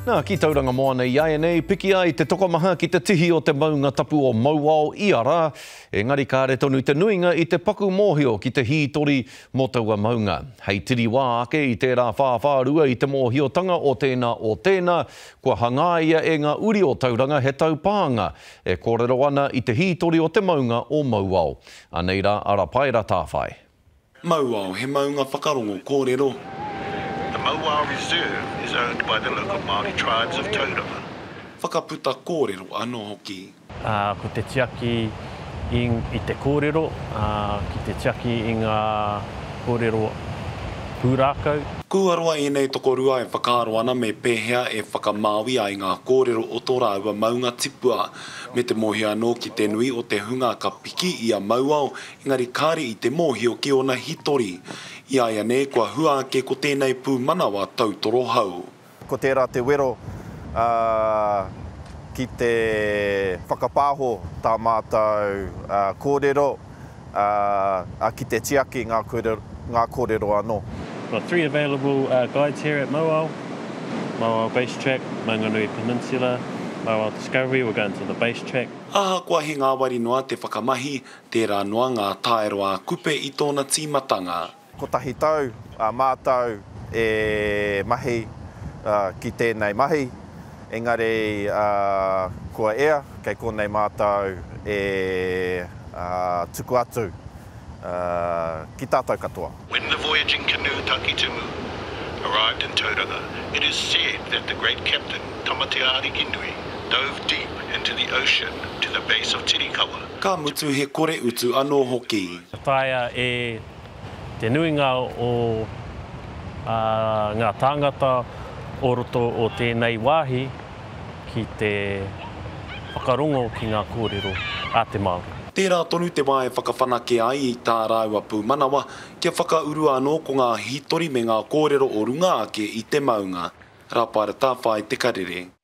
Nā, ki Tauranga Moana iaianei, piki ai te tokomaha ki te tihi o te maunga tapu o Mauao ia rā, engari kāre tonu te nuinga i te paku mōhio ki te hītori mō taua maunga. Hei tiriwā ake i tērā whāwhārua i te mōhiotanga o tēnā o tēnā, kua hangaia e ngā uri o Tauranga he taupānga e kōrero ana i te hītori o te maunga o Mauao. Anei rā a Rapaera Tāwhai. Mauao, he maunga whakarongo kōrero. The Mauao Reserve is owned by the local Māori tribes of Tauranga. Whakaputa kōrero anō hoki. Ā, ko te tiaki i te kōrero, ā, ki te tiaki i ngā kōrero pūrākau. Kua roa ēnei tokorua e whakaaro ana me pēhea e whakamāui ai ngā kōrero o tō rāua maunga tipua, me te mōhio anō ki te nui o te hunga ka piki i a Mauao engari kāre i te mōhio ki ōna hitori. I āianei kua hua ake ko tēnei pūmanawa tautoro hou. Ko tērā te wero ki te whakapāho tā mātou kōrero, ā, ki te tiaki ngā kōrero anō. Got 3 available guides here at Mauao, Mauao Base Track, Maunganui Peninsula, Mauao Discovery, we'll go into the base track. Ahakoa he ngāwari noa te whakamahi, Tērā noa ngā taero a Kupe i tōna tīmatanga. Kotahi tau a mātou e mahi ki tēnei mahi, engari kua ea, kei konei mātou e tuku atu ki tātou katoa. When the voyaging canoe Takitimu arrived in Tauranga, it is said that the great captain, Tamateaarikinui, dove deep into the ocean to the base of Tirikawa. Ka mutu he kore utu anō hoki. Ka taea e te nuinga o ngā tāngata o roto o tēnei wāhi ki te whakarongo ki ngā kōrero a te Māori. Tērā tonu te wā e whakawhanake ai i tā rāua pūmanawa kia whakaurua anō ko ngā hītori me ngā kōrero o runga ake i te maunga. Rāpaera Tāwhai Te Karere.